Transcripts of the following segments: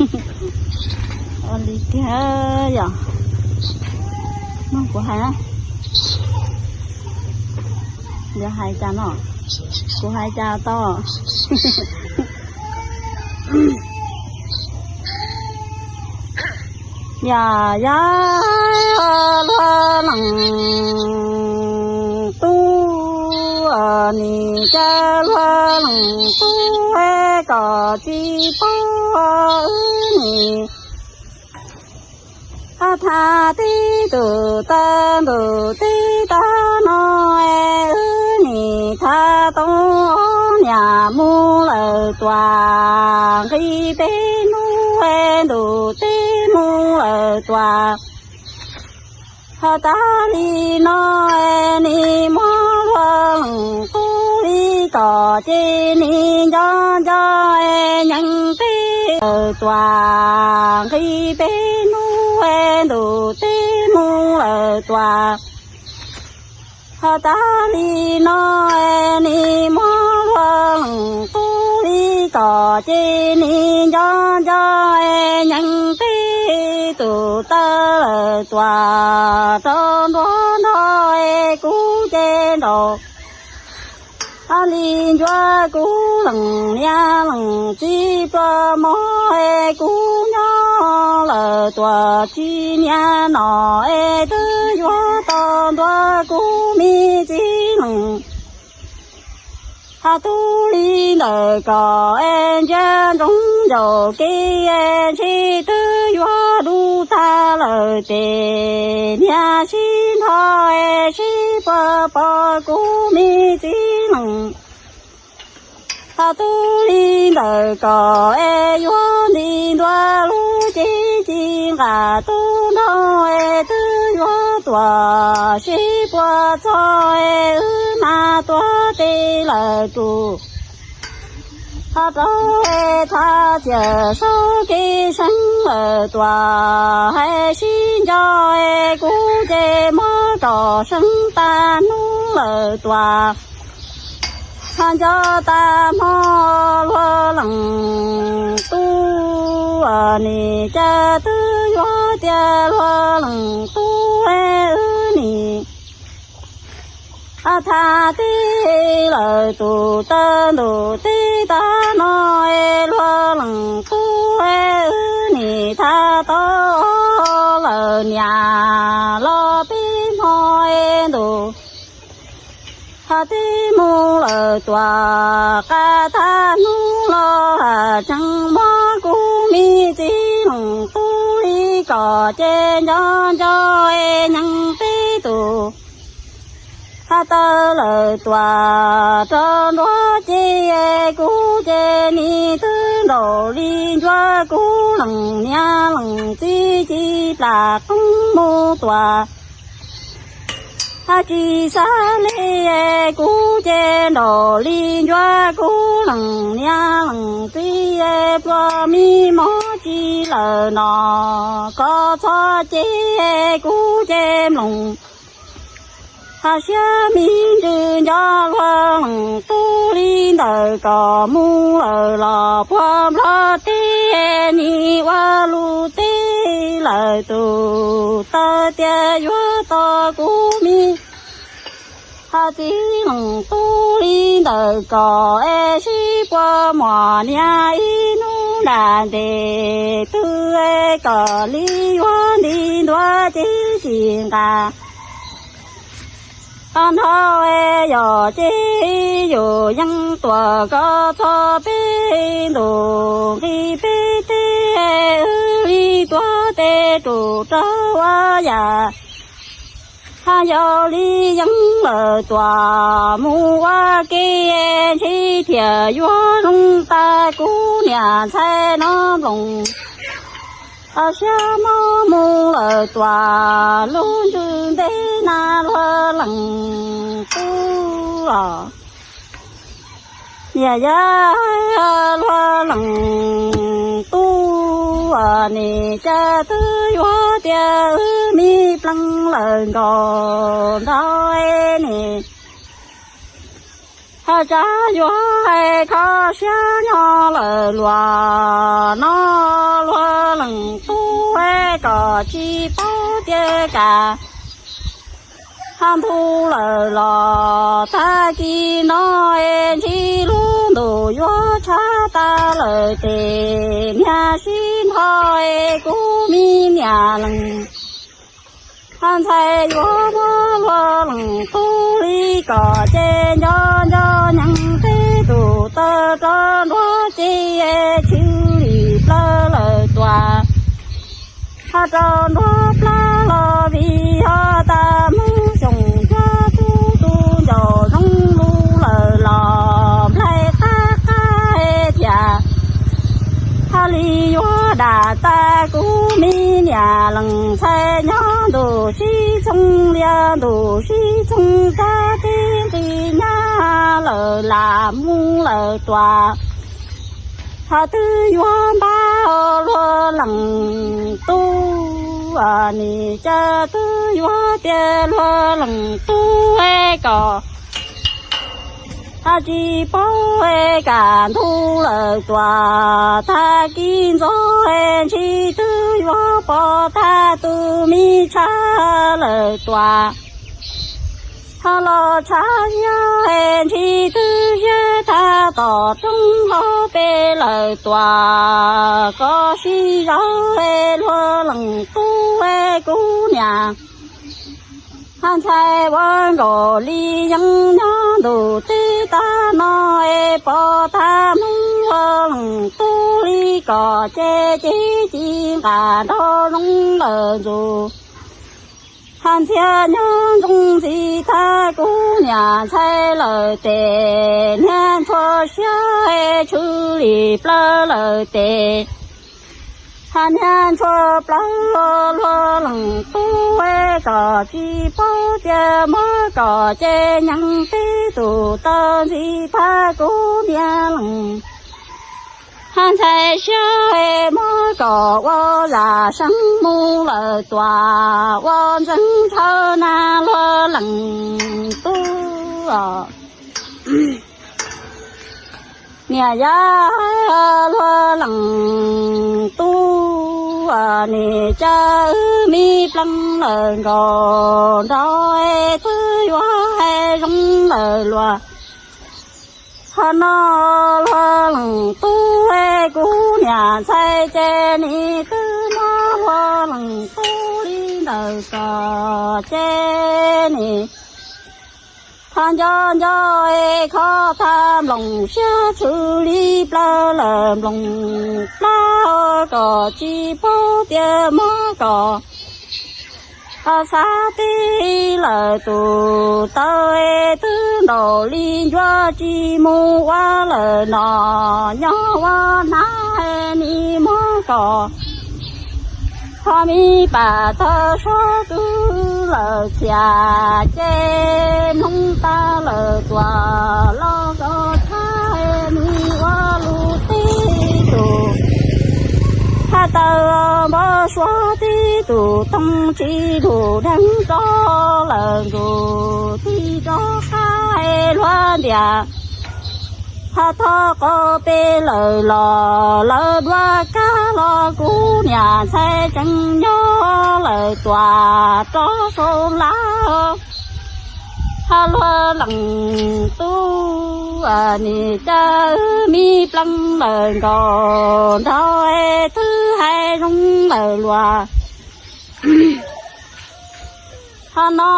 Ua li tiag yom. Mloog kuv hais na. Yuav hais cas no? Kuv hais cas tau? Yog yog luag leej tub, nim cas luag leej tub kom tsis paub wb nim. Thaj tib tus tawg ntuj tib tag no, wb nim thaj tau niam mus lawm tuaj, nqis peb hnub ntuj teb mus lawm tuaj. Ho tag li no, nim muab luag leej tub li kom ces nim nco nco, nyeem teb lawm tuaj, nqis peb hnub ntuj teb mus lawm tuaj. Ho tag li no, nim muab luag leej tub li kom ces nim nco nco, nyeem teb tus tawg lawm tuaj, rau nruab nrog kuv ces nraum. Ho li ncuav kuv leej niam leej txiv pluas hmov, kuv nyob lawm tuaj tsis niaj no, es twb yuav tau ntuav kuv me txiv leej. Ho tub li ntawm ko es ntsia ntsoov ncaus kev, ntshe twb yuav dub tag lawm ces niaj sib nrho es sib puag pom kuv me txiv leej. Ho tub li ntawm ko es yuav nti ntua lub cev ci nqa tub nrog es twb yuav tuaj sib puag txog es wb mam tuav tes lawm rub. Ho rau es thaj txiaj saum kev seev lawm tuaj, hais sib nco es kuv ces muab kom seev tag hnub lawm tuaj. Ho nco tag hmo luag leej tub, nim cas twb yuav tias luag leej tub es wb nim. Thaj tib lawm tus tawg ntuj tib tag no, es luag leej tub es wb nim thaj tau lawm niam los peb hmo es ntuj. Ho tib mus lawm tuaj qab thaj hnub los tseem muab kuv me txiv leej tub li kom ces nco nco es nyeem teb tus. Ho tawg lawm tuaj rau nruab cev, kuv ces nim twb nraum li ncuav kuv leej niam leej txiv ci plam qoob mus tuaj. Ho tsis xav li kuv ces nraum li ncuav kuv leej niam leej txiv pluas me hmov tsis lawm no, koj txhob cem kuv ces mloog. Ho siab me ntsws nco luag leej tub li ntawm ko mus lawm los puag Nplog teb, nim ua lus teb lawm tus tawg tias yuav tos kuv me. Ho txiv leej tub li ntawm ko es sib puag muaj niam ib hnub nram ntes twg es kom li yuav nti ntua cev ci nqa. Ho nrho es yog ces yus yeej tuaj koj txhob peb ntuj nqis peb teb, wb li tuav tes rub rau ua yam. Ho yog li yeej lawm tuaj mus ua ke, ntshe thiaj yuav zoo tas kuv niam ntxhais no nploos. Ho siab mob mus lawm tuaj lub ntsws ntev na luag leej tub os. Niam yog luag leej tub, nim cas twb yuav tias wb me pleev lawm nkaus nraud nim. Ho tsam yuav hais kho siab nyob lawm luag no luag Tub es kom tsis paub tias kam, hab ntub lawm los tag kis no es ntsib lub ntuj yuav tshab tas lawm tes niag sib nrho es kuv me niam leej hab ntxhais yuav muab luag leej tub li kom ces nco nco nyees teb tus taw rau nruab ces tshwm lim plawv lawm tuaj. Hab rau nruab plab los vim yog tas mus xyoo cuab tub tu ncauj zoo lug lawm los nplaig qab qab thiab. Hab li yuav dam tas kuv me niam leej ntxhais nyob ntuj sib txhooj lias ntuj sib txhooj rab teb nqis nyab lawm lam mus lawm tuaj. Hab twb yuav npaj luag leej tub, nim cas twb yuav tias luag leej tub es kom hab tsis paub es kam ntub lawm tuaj. Tag kis ntxov es ntshis twb yuav pom tag tus me tshab lawm tuaj. Hab los tshab yog es ntshis twb ziab tag tom roob hauv pes lawm tuaj. Koj sib zauv es luag leej tub es kuv niam hab ntxhais ua nkaus li yeeb nyob ntuj teb tag no es pom tag hmoob luag leej tub li kom ces ces ci nqa nrog zoo lawm ntxug. Hab ntxhiab nyob ntsoov ntxiv tag kuv niam ntxhais lawm tes niag ntshua siab es tshwm lim plawv lawm tes. Hab niag ntshua plawv luag leej tub es kom tsis paub tias muab kom ces nyees teb tus taw ntxiv tag kuv niam leej hab ntxhais siab es muab kom ua zam seeb mus lawm tuaj ua ntxeev ntshaw na luag leej tub. Niam yau, luag leej tub, nim cas wb me pleev lawm nkaus nrog es twb yuav hais zoo lawm luag. Qhov no luag leej tub es kuv niam ntxhais ces nim twb muab luag leej tub li ntawm ko ces nim qhov nco nco es kho tag nplooj siab tshwm li plawv lawm nplooj plab kom tsis paub tias muab kom xav teb lawm tus taw es twb ntaus li ncuav tsis mus ua lawm no nyob ua na nim muab kom ho me pam tawg suab kwv lawm txhiaj ces nug tag lawm tuaj los ko tshab nim ua lug teb tus hab taw npau suav teb tus toog tsis lug dheev rov lawm ntxug tib rov qab luag ntiaj hab thov qhov peb lawm los lawv dua kab los kuv niam ntxhais tseem nyob lawm tuaj rov sau lawm. Hab luag leej tub, nim cas wb me pleev lawm nkaus nrog es twb hais zoo lawm luag. Qhov no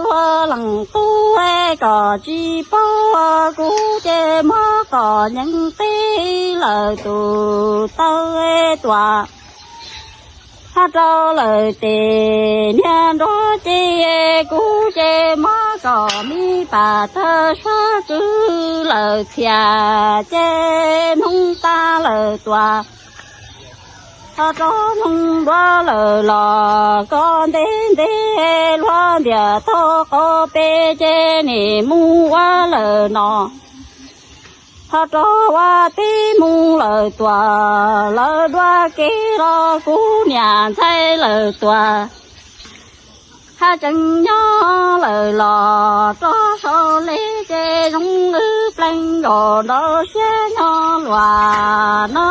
luag leej tub es kom tsis paub kuv ces muab kom nyeem teb lawm tus taw tuaj hab rau lawm tes niag nrog ces kuv ces muab kom me pam tawg suab kwv lawm txhiaj ces nug tag lawm tuaj ho rov noog dua lawm los ko ntev ntev luag ntiaj teb qhov peb ces nim mus ua lawm no ho rov ua teb mus lawm tuaj lawv dua kev los kuv niam ntxhais lawm tuaj hab tseem nyob lawm los rov sau le ces zoo wb pleev nkaus nrog siab nyob luag no.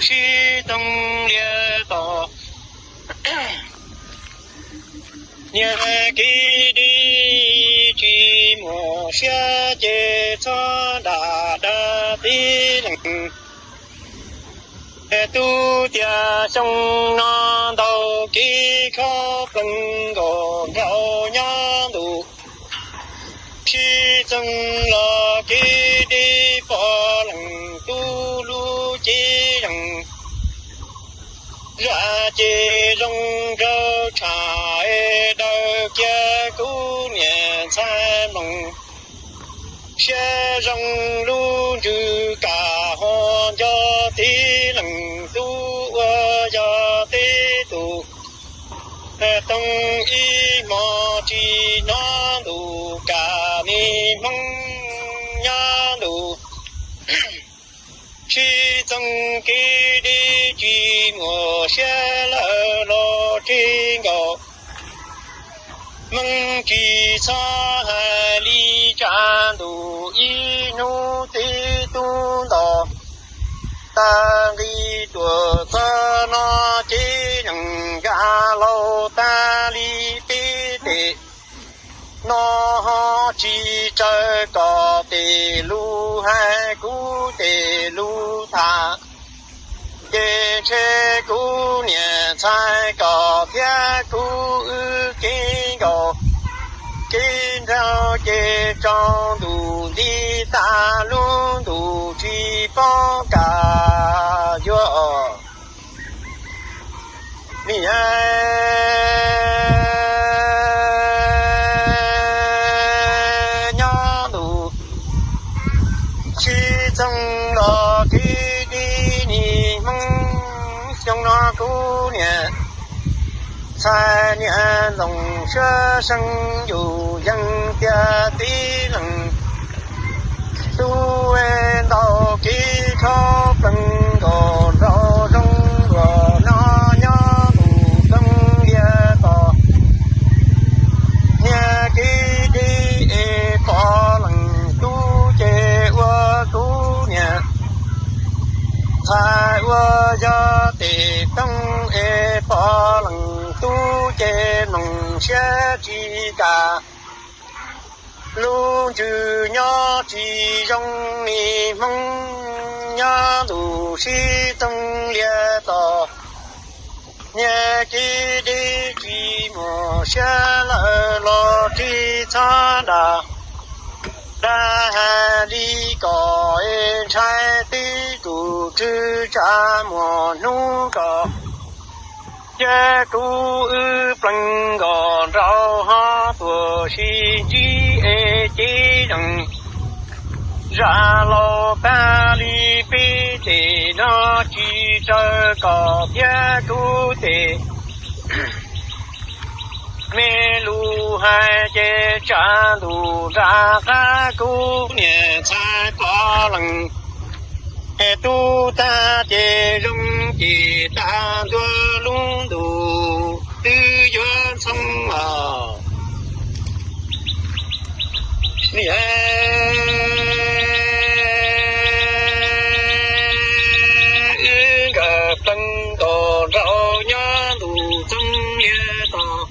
sib txoog liab tos. Niag kev deb tsis muaj siab ces txhob nram dag tib leeg. Tub tias xyoo no ntau kev kho plees nkaus nraug nyob ntuj, sib txoog los kev deb pom leej tub lub cev zeeg. Zaj ces zoo nraug tshaj es daws kiag kuv niam ntxhais mloog. Siab zoo lub ntsws kam ho nco tib leej tub uas yog teb tus toog ib hmo tsis hnov ntuj kam me hmoob nyob ntuj. Sib txoog kev deb tsis muaj siab lawm los tseg nkaus. Meej tsis txhob hais li tsam ntuj ib hnub tib tub nto. Tag nqi tuam txog no ces neeg nkag laus tag li peb tes no ho tsis raws kom tes lus hais kuv tes lus tham. Ces ntshe kuv niam ntxhais kom thiab kuv wb kev nkaus, kev nraug ces tsaus ntuj nti tag lub ntuj tsis paub kam yuav. Niam nyob ntuj sib txoog los kev deb niag hmoob xyoo no kuv niam ntxhais niam ntxoov siab seej yus yeej tiag tib leeg. Tub ntau kev kho plees nkaus nraug zoo nraug no nyob ntuj txoog liab tos. Niag kev deb es pom leej tub ces ua kuv niam ntxhais uas yog tes toog es pom leej tub ces mloog siab tsis kam. Lub ntsws nyob tsis zoo niag hmoob nyob ntuj sib txoog liab tos. Niag kev deb tsis muaj siab lawm los tseg txhob nram dag hais li kom es ntshai tib tus tswv tsam muaj hnub kom cia kuv wb plees nkaus nraug ho tuaj sib ntsib es cev zeeg. Zaj laus tag li peb tes no tsis raws kom thiab kuv tes me lus hais ces tsam ntuj nram qab kuv niam ntxhais pom leej tub tag ces zoo ces tag ntua lub ntuj twb yuav ntxhoo os. Niam wb nkawd plees nkaus nraug nyob ntuj txoog liab tos.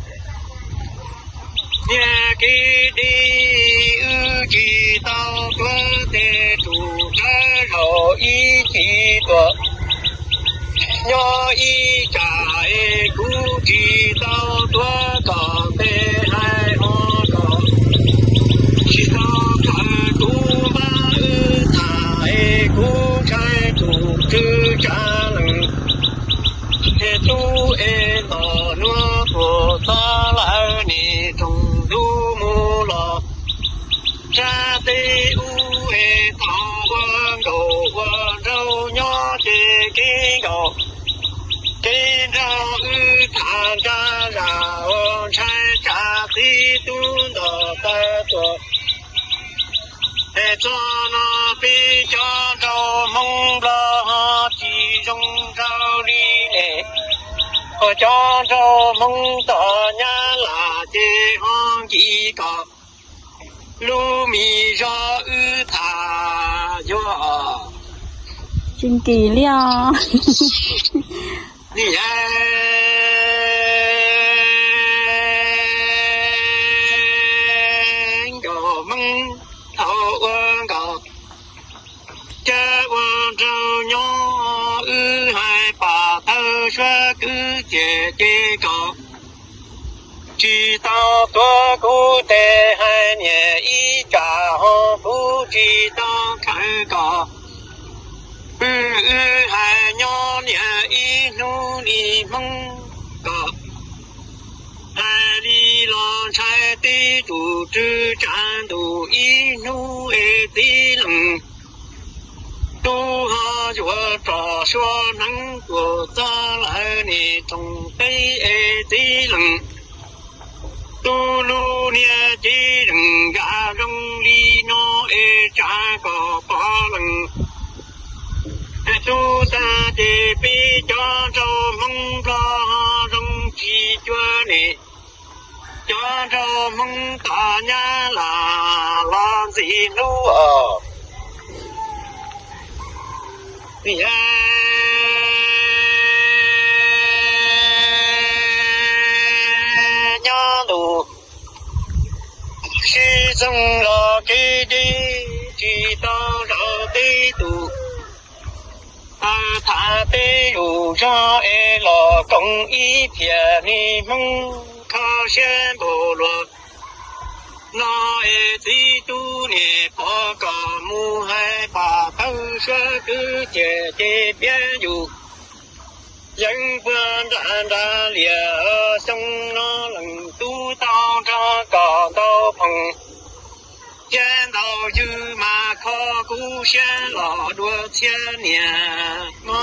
Niag kev deb wb tsis tau tuav tes tus tsawv zaum ib chim tuaj. Nyob ib tsam es kuv tsis tau tuav kom tes hais ho kom tsis tau khaws kuv npab wb tham es kuv ntshai tus tswv tsam leej es tub es ntxhais nuav tuaj txog lawm nim rooj ntuj mus los sab teb ub es tau ua nkaus ua nraug nyob ces kev nkaus kev nraug wb tham nrab zam ua ntshai tsam tib tub nto tawg tuaj. Es txog no peb cov nraug Hmoob Nplog ho tsis zoo nraug li ne, ho cov nraug Hmoob tom Nyab Laj ces ho nkim kom lub me zog wb tham yuav Tsis nkim li os. Niam nkauj Hmoob thaum ua nkauj, cas ua nraug nyob wb hais pam thawj suab kwv txiaj ces kom tsis tau tuav kuv tes hais niam ib tsam ho kuv tsis tau khaws kom pw wb hais nyob niam ib hnub li Hmoob kom hais li los ntshai tib tug rwg tsav ntuj ib hnub es txiv leej tub ho yuav rov suab hneev tuaj txog lawm niam rooj teb es txiv leej tub lub niag cev zeem nkag zoo li no es tsam kom pog leej tub tag ces peb cov nraug Hmoob Nplog ho zoo tsis cuag niam cov nraug Hmoob tom Nyab Laj los ntxim hlub os. Niam nyob ntuj sib txoog los kev deb tsis tau zaum teb tus tham peb yus zog es los koom ib phiaj niag Hmoob kho siab npaum luaj no es txiv tub niam pog kom mus hais pam thawj suab kwv txiaj ces piav yus yeej puag nram nram liaj xyoo no leej tub tau nrog kom ntau phooj thiab ntau ywg mas kho kuv siab los dua txhiab niam no.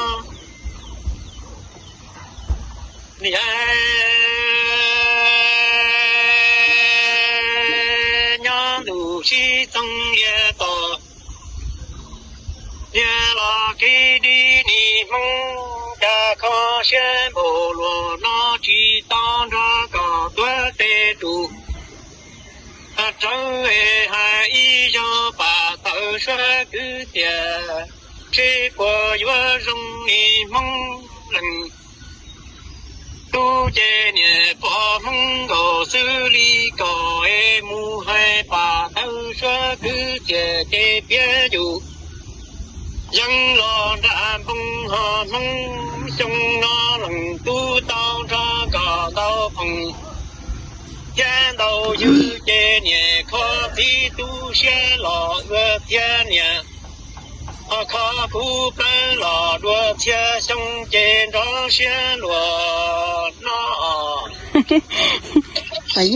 Niam nyob ntuj sib txoog liaj tom niam los kev deb niag Hmoob cas kho siab npaum luaj no tsis tau nrog kom tuav tes rus rawv es hais ib zaug pam thawj suab kwv txiaj, seb puas yuav zoo niag Hmoob leej tub ces niam pog Hmoob nkaus xws li kom es mus hais pam thawj suab kwv txiaj ces piav yus yeej los nram npoo ho hnub xyoo no leej tub tau nrog kom ntau phooj thiab ntau ywg ces niam kho txiv tub siab los ua txhiab niam ho kho kuv plawv los dua txhiab xyoo ces nrov siab luaj no. Yog